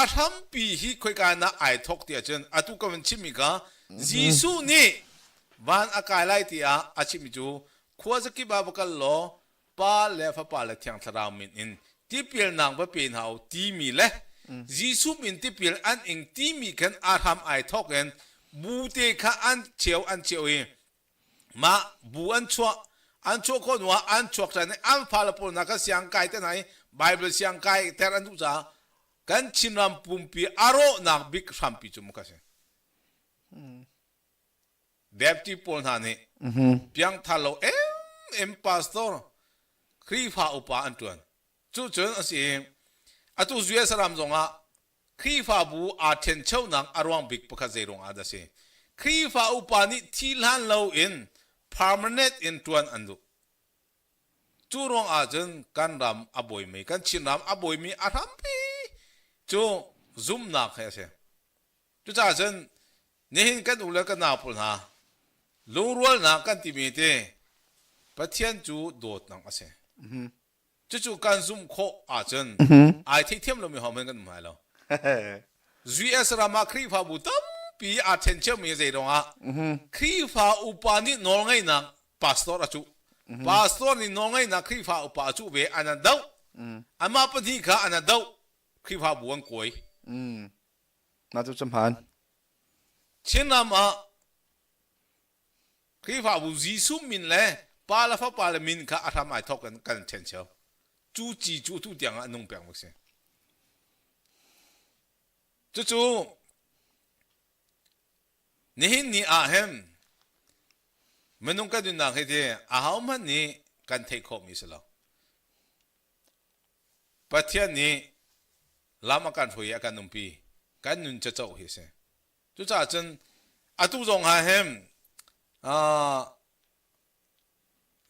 a hrampi hi khoika na ai thawk ti ahcun atu ka van chimmi kha Jesuh nih van a kai lai tiah a chimmi cu khua zakip ah va kal law Pa le Fapa le Thiang Thlarau min in tipilnak va pe hna u timi le Jesuh min tipil an ing timi khan a hram ai thawk in bu te kha an cheu an cheu i mah bu an chuah an chuah khawh hnuah an chuak ṭhan i an fale pawl hna kha siang kai te hna i Bible siang kai ter an duh caah kan Chinram pumpi a rawhnak bik hrampi cu maw kha si. Baptist pawl hna nih piangthar lo em pastor Khrihfa upa an ṭuan. Cucun a si i atu US ram zongah Khrihfabu aa ṭhencheunak a ruang bik pakhat zei ruangah dah a si? Khrihfa upa nih thi hlan loin permanent in ṭuan an duh. Cu ruangah cun kan ram a buaimi, kan Chinram a buaimi a hrampi cu zumhnak hi a si. Cucaah cun nihin kan u le kan nau pawl hna lungrualnak kan timi te Pathian cu dawtnak a si. Cucu kan zumh khawh ahcun ai theithiam lomi hohmanh kan um lai lo. US ram ah Khrihfabu tampi aa ṭhen ciomi zei ruangah Khrihfa upa nih nawlngeihnak pastor a cuh. Pastor nih nawlngeihnak Khrihfa upa a cuh ve an an doh. Amah pahnih kha an an doh. Khrihfabu an kawi. Mah cu hmaan. Chinram ah Khrihfabu Jesuh min le Pa le Fapa le min kha a hram ai thawk in kan ṭhen cio. Cu ci cu tu tiang ah a nung peng bik si. Cucu nihin ni ah hin minung kan nunnak hi ti ahohmanh nih kan theih khawhmi si lo. Pathian nih lam a kan hruai i a kan umpi. Kan nun cacoh hi a si. Cucaah cun atu zong ah hin uh,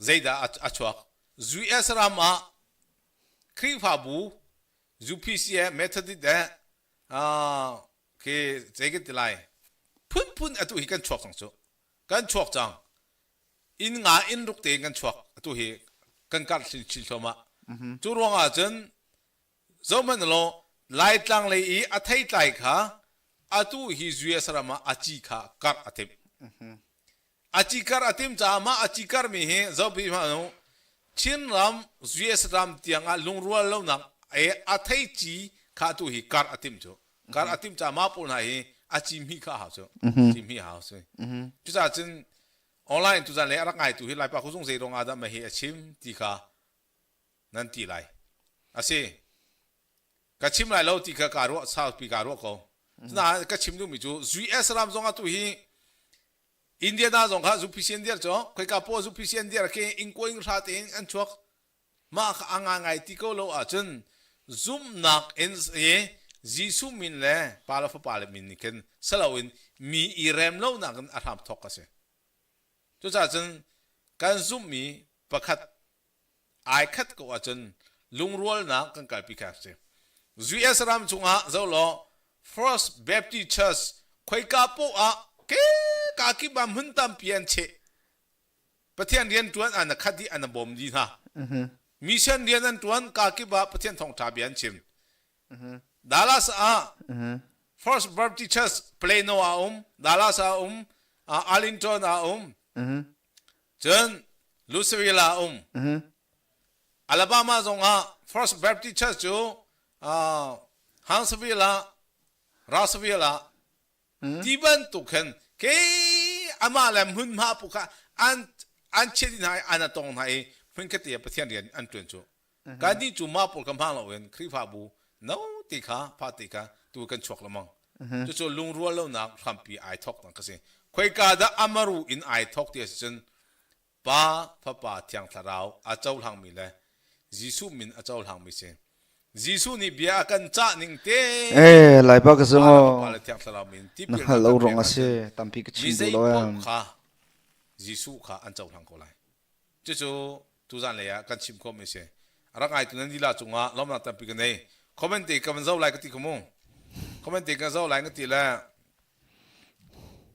zeidah a chuak? US ram ah Khrihfabu UPC eh Methodist eh uh, khi zei kan ti lai phunphun atu hi kan chuak cang cu kan chuak cang inn nga inn ruk tein kan chuak atu hi kan karh chin chin thluahmah cu ruangah cun zohhmanh law Laitlang lei i a theitlai kha atu hi US ram ah a ci kha karh a timh a ci karh a timh caah mah a ci karhmi hi zohpi hmanh u Chinram US ram tiangah lungrual lonak a thei ci kha atu hi karh a timh cu karh a timh caah mah pawl hna hi a ci hmih kha a hau cu ci hmih a hau si cucaah cun Online tuzan le a rak ngaitu hi Laipa kuzung zei ruangah dah mah hi a chim ti kha nan ti lai. A si. Ka chim lai lo ti kha kaa ruah saupi kaa ruah ko. Nain ka chim duhmi cu US ram zong ah tu hi Indiana zong kha UPC an dir cu khoika paw UPC an dir khi ingko ing hra tein an chuak. Mah kha a ngai ti ko lo ahcun zumhnak in i Jesuh min le Pa le Fapa le min nih khin saloin mi i rem lonak in a hram thawk a si. Cucaah cun kan zumhmi pakhat ai khat ko ahcun lungrualnak kan kalpi kha a si. US ram chungah zoh law First Baptist Church khoika poah ah ke ka kip ah hmun tampi an cheh. Pathian rian ṭuan an khat dih an bawm dih hna. Mission rian an ṭuan ka kip ah Pathian thawngṭha bia an chim. Dallas ah First Baptist Church Plano ah um, Dallas ah um, Arlington ah um, cun Louisville ah um. Alabama zong ah First Baptist Church cu Huntsville ah, Russellville ah ti bantuk khin ke amah le hmunhma pu kha an an chiat hna i an tong hna i hmun khat te Pathian rian an ṭuan cu kan nih cu mah pawl kha hmang loin Khrihfabu no ti kha fa ti kha tu kan chuak lengmang cucu lungrual lonak hrampi ai thawk nak ka si khoika dah amaru in ai thawk ti a si cun Pa, Fapa, Thiang Thlarau a cohlangmi le Jesuh min a cohlangmi si. Jesuh nih bia a kan cah ning te Eh, Laipa ka Pa zung le Fapa le Thiang Thlarau min na tipil hngalh kan lo pek ruang a si. ahcun Tampi ka mi chim duh zei lo paoh em. kha Jesuh kha an cohlang ko lai. Cucu tuzan lei ah kan chim khawhmi a si. A rak ngaitu nan lila cungah lawmnak tampi ka nei. Comment te ka van zoh lai ka ti ko mu. Comment te ka zoh lai ka ti le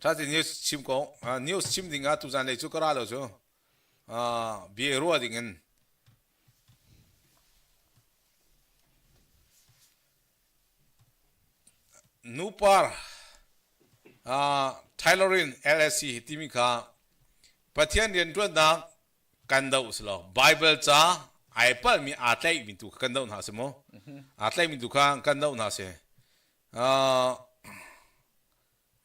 Ṭha news chim ko. News chim ding ah tuzan lei cu ka ra lo cu. Bia ruah ding in. Nupar Tailorin LSC timi kha Pathian rianṭuannak kan doh si lo. Bible ca ai palhmi aa tlaihmi tu kha kan doh hna si mu. Aa tlaihmi tu kha kan doh hna si.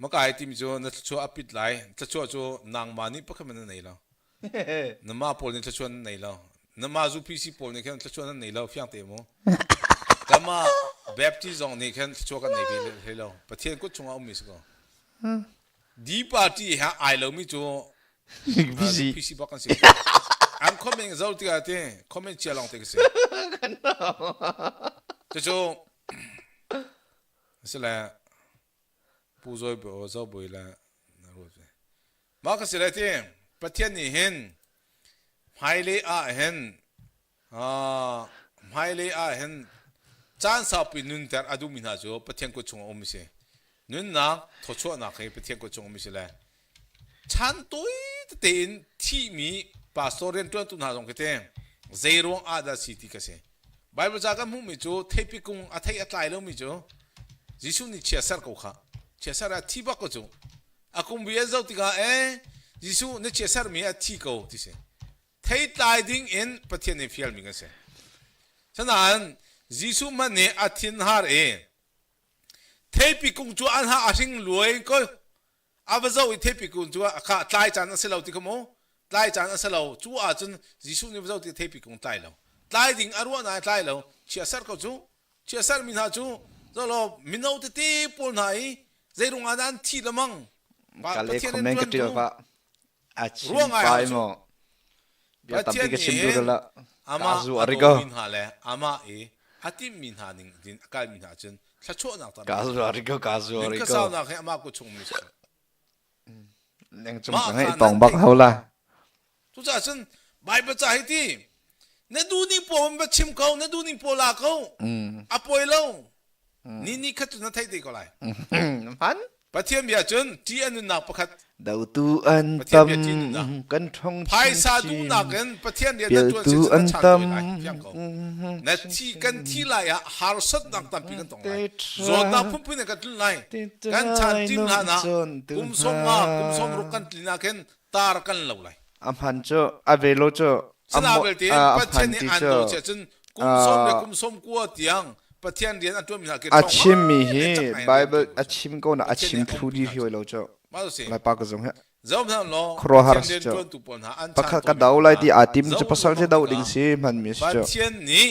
Makai timi cu na thluachuah a pit lai. Thluachuah cu nangmah nih pakhat hmanh na nei lo. Namah pawl nih thluachuah nan nei lo. Namah UPC pawl nih khin thluachuah nan nei lo fiang te mu. Kanmah Baptist zong nih khin thluachuah kan nei ve hlei lo. Pathian kut chungah ummi si ko. D party he ai lomi cu UPC bak kan si. An comment zo tikah te comment chia lawng te ka si. Cucu Asile Pu Zawi Zo Bawi le na ruat ve. Mah ka si le ti Pathian nih hin hmailei ah hin hmailei ah hin caan saupi nunter a duhmi hna cu Pathian kut chung a um si. Nunnak thawchuahnak hi Pathian kut chung um si le Chan tawi tete in thihmi pastor rianṭuantu hna zong khi te zei ruang ah dah si ti ka si. Bible ca kan hmuhmi cu theipi kung a thei a tlai lomi cu Jesuh nih chia ser ko kha. Chia ser ah thi bak ko cu. A kum bi an zoh tikah eh Jesuh na chia sermi a thi ko ti si. Thei tlai ding in Pathian nih fialmi kan si. Sanain Jesuh hmanh nih a thinhar i theipi kung cu an ha a hring luai ko a va zoh i theipi kung cu a kha tlai caan a si lo ti kha mu tlai caan a si lo cu ahcun Jesuh nih va zoh ti theipi kung tlai lo tlai ding a ruah nain tlai lo chia ser ko cu chia ser mi hna cu zolo mino tete pawl hna i zei ruang ah dah an thi lamang Pathian in tuan tu A chim pai maw? Bia tampi ka chim duh la. Amah a dawmi hna le amah i a timmi hna ning in a kalmi hna cun thluachuahnak tam. Ka zu ari ko, ka zu ari ko. Saunak hi amah ku chung mi si. Neng chung ka ngai tong bak ho la. Cucaah cun Bible ca hi ti na duh ning pawl va chim ko, na duh ning pawl la ko. A poi lo. Ni ni khat cu na theih te ko lai. Man. Pathian bia cun ṭih a nunnak pakhat Dotu an tam kan ṭhong phaisa duhnak in Pathian rian na ṭuan si an tam fiang ko na thi kan thi lai ah harsatnak tampi kan tong lai zawtnak phunphun in kan tlun lai kan chan tim hlan ah kum som nga kum som ruk kan tlin ah khin tar kan lo lai a hman cu a ve lo cu Sana belte Pathian nih an do che cun kum som le kum som kua tiang Pathian rian an ṭuanmi hna a chimmi hi Bible a chim ko na a chim thlu di hi lo cu Laipa ka zung he khuaruahhar si cu pakhat ka do lai ti aa tim cu pasal cu do ding si hmanmi si cu Pathian nih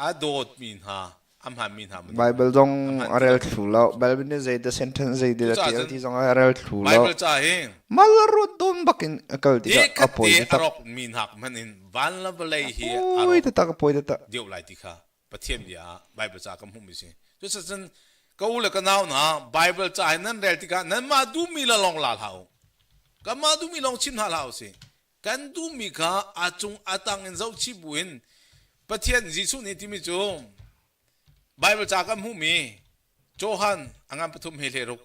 a dawtmi hna a hmanmi hna Bible zong a rel thlu lo Bible nih zei te sentence zei te tial ti zong a rel thlu lo Bible ca hi mal ruat don bakin a kal tikah a poi te a rok mi hnak hman in van le vawlei hi a poi te tak a poi te tak deuh lai ti kha Pathian bia ah Bible ca kan hmuhmi si cucun ka u le ka nau hna Bible ca hi nan rel tikah nanmah duhmi la lawng la hlah u kanmah duhmi lawng chim hna hlah u si kan duhmi kha a cung a tang in zohchih buin Pathian Jesuh nih timi cu Bible ca kan hmuhmi Johan a ngan pathum he hle ruk.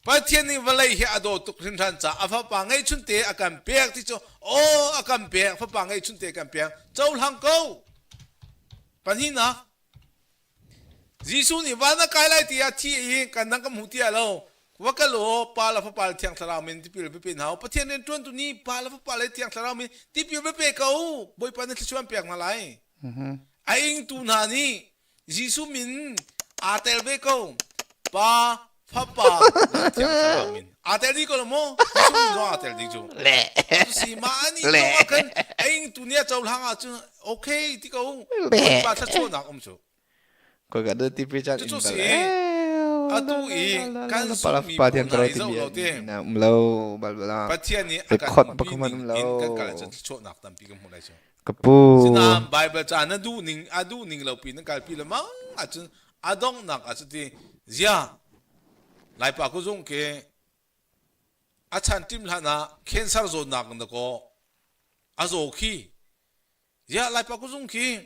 Pathian nih vawlei hi a dawt tuk hringhran caah a fapa ngeihchunte a kan pek ti cu aw a kan pek fapa ngeihchunte a kan pek cohlang ko. Pahnihnak Jesuh nih van a kai lai tiah thi i kan dang kan hmu tiah lo va kal aw Pa le Fapa le Thiang Thlarau min tipil va pe hna u Pathian rian ṭuantu nih Pa le Fapa le Thiang Thlarau min tipil va pe ko Bawipa nih thluachuah an pek hna lai. A ingtu hna nih Jesuh min aa tel ve ko. Pa, Fapa, le Thiang Thlarau min. Aa tel dih ko lo maw? Jesuh min zong aa tel dih cu. Le. Si ma ani zong ah khan a ingtu nih a cohlang ahcun okay ti ko. Bawipa thluachuahnak um cu. Koi ka ti pi chan in bal. Atu i kan zummi Pathian hna i zoh lo te. Um lo bal bala. Pathian nih a kan umpi ning in kan kal ahcun thluachuahnak tampi kan hmu lai cu. Ka pu. Sinain Bible ca na duh ning a duh ning lo pi na kalpi le mang ahcun a donghnak ah cuti zia Laipa ku zung khi a chan tim hlan ah cancer zawtnak na kaw a zaw khi zia Laipa ku zung khi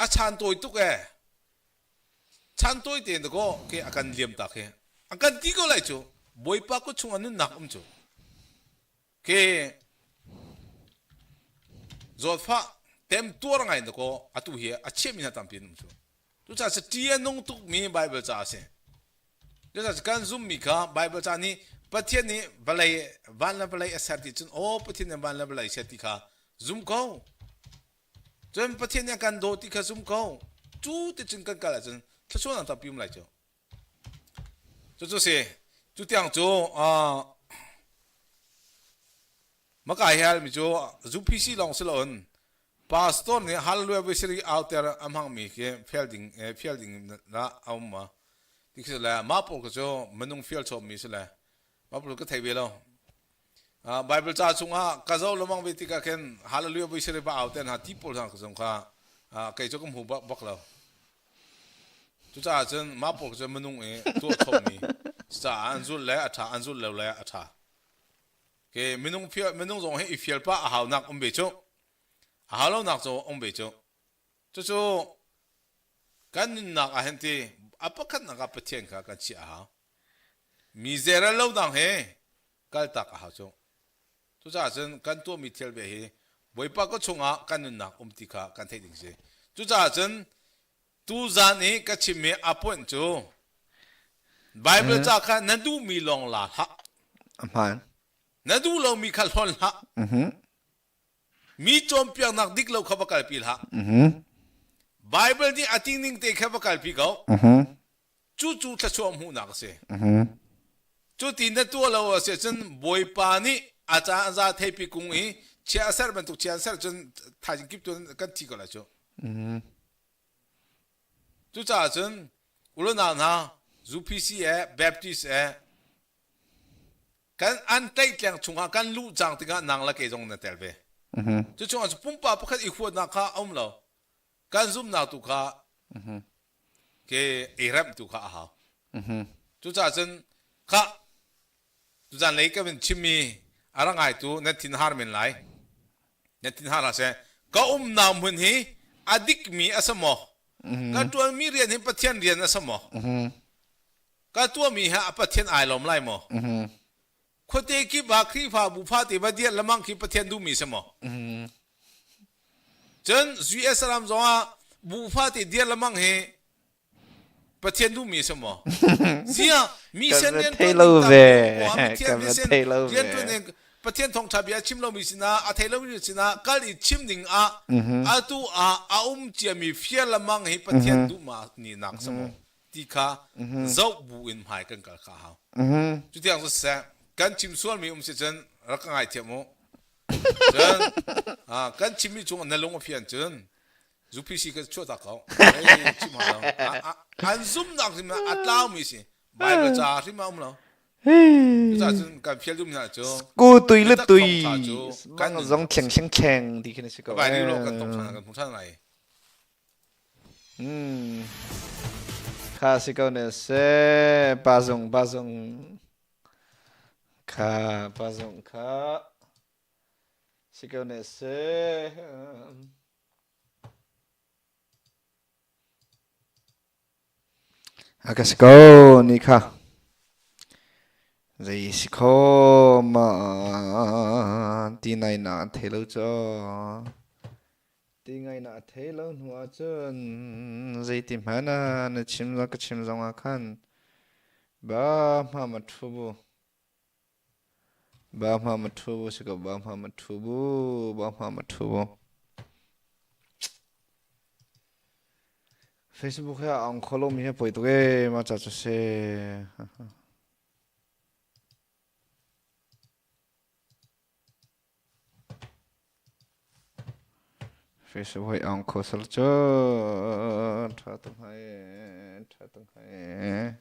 a chan tawi tuk e chan tawi te na kaw ke a kan liam tak hi a kan ti ko lai cu Bawipa ku chung a nunnak um cu Ke zawtfah temtuar ngai na kaw atu hi a chiahmi hna tampi an um cu. Cucaah si ṭih a nung tukmi Bible ca a si. Cucaah kan zummi kha Bible ca nih Pathian nih vawlei van le vawlei a ser ti cun aw Pathian nih van le vawlei ser ti kha zum ko. Cun Pathian nih a kan daw ti kha zum ko. Cu ti cun kan kal ahcun thluachuahnak tampi um lai cu. Cucu si. Cu tiang cu uh, maka hi halmi cu UPC lawng si loin pastor nih hallelujah visiri auter a hmangmi khi fial ding eh, fial ding na a um ma ti khi le mah pawl cu minung fial chawmmi si le mah pawl ka thei ve lo uh, Bible ca chungah ka zo lamang ve tikah khin hallelujah visiri ba auter hna ti pawl hna zong kha uh, kei cu ka hmu bak bak lo Cucaah cun mah pawl cu minung i tuah chommi caah an zulh le a ṭha, an zulh lo le a ṭha. Ke minung fial, minung zong hi i fial pah a haunak um ve cu. A hau lonak cu um ve cu. Cucu kan nunnak ah hin ti a pakhatnak ah Pathian kha kan chiah a hau. Mi zeral lo dang he kaltak a hau cu. Cucaah cun kan tuahmi thil ve hi Bawipa ka chungah kan nunnak um ti kha kan theih ding si. Cucaah cun tuzan i ka chimmi a point cu Bible ca kha na duhmi lawng la hlah. Hmaan. Na duh lomi kha hlawn hlah. Mi cawnpiaknak dik lo kha va kalpi hlah. Bible nih a tingning te kha va kalpi ko. Cucu thluachuah hmuhnak a si. Cu ti na tuah lo a si ahcun Bawipa nih a ca a za theipi kung i chia a ser bantuk chia an ser cun thaizing kip tu kan thi ko lai cu. Cucaah cun ulunau hna UPC eh Baptist eh kan an tlaihtleng chungah kan luh cang tikah nang le kei zong na tel ve. Cu chungah cu pumpak pakhat i huatnak kha a um lo. Kan zumhnak tu kha ke i remh tu kha a hau. Cucaah cun khah tuzan lei ka vun chimmi a rak ngaitu nan thin har men lai. Nan thin har hlah seh. Ka umnak hmun hi a dikmi a si maw? Ka ṭuanmi rian hi Pathian rian a si maw? Ka tuahmi hi a Pathian ai lawm lai maw? Khuate kip ah Khrihfabu fate va dirh lemang khi Pathian duhmi si maw? Cun US ram zongah bu fate dir lemang hi Pathian duhmi si maw? Ziah mi sen rian thei lo ve. Kan thei lo ve. Pathian thawngṭha bia chim lomi sinah a thei lomi sinah kal i chim ding ah atu ah a um ciami fial lemang hi Pathian duhma ni nak si maw? Ti kha zoh bu in hmai kan kal kha hau. Cutiang cu siseh kan chim sualmi um si cun rak ka ngaithiam u. Cun kan chimmi chung na lung a fian cun UPC ka chuah tak ko. Chim hau lo. An zumnak hrim a tlaumi si. Bible ca hrim a um lo. Cucaah cun kan fial dum hna cu ku tui le tui kan zong thleng thleng thleng ti khin a si ko. Bai lo kan tong than kan hmu than lai. Hmm. Kha si ko ne se pa zung pa zung kha pa zung kha si ko ne se. A ka si ko ni kha. Zei si kho ma ti nai na thei lo cu. Ti ngai na thei lo hnu ahcun zeiti hmanh ah na chim ka chim zong ah khan ba hma ma thu bu. Ba hma ma thu bu si ko ba hma ma thu bu ba hma ma thu bu. Facebook he ang kholo mi he poi tuk e ma cha chu se. Facebook he ang kho sal chu tha tung hai tha tung hai.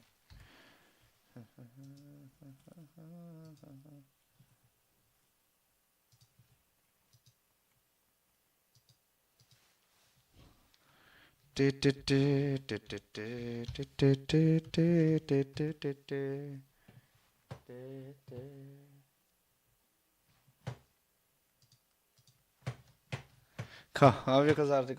Kha, a vi ka zar ti ko.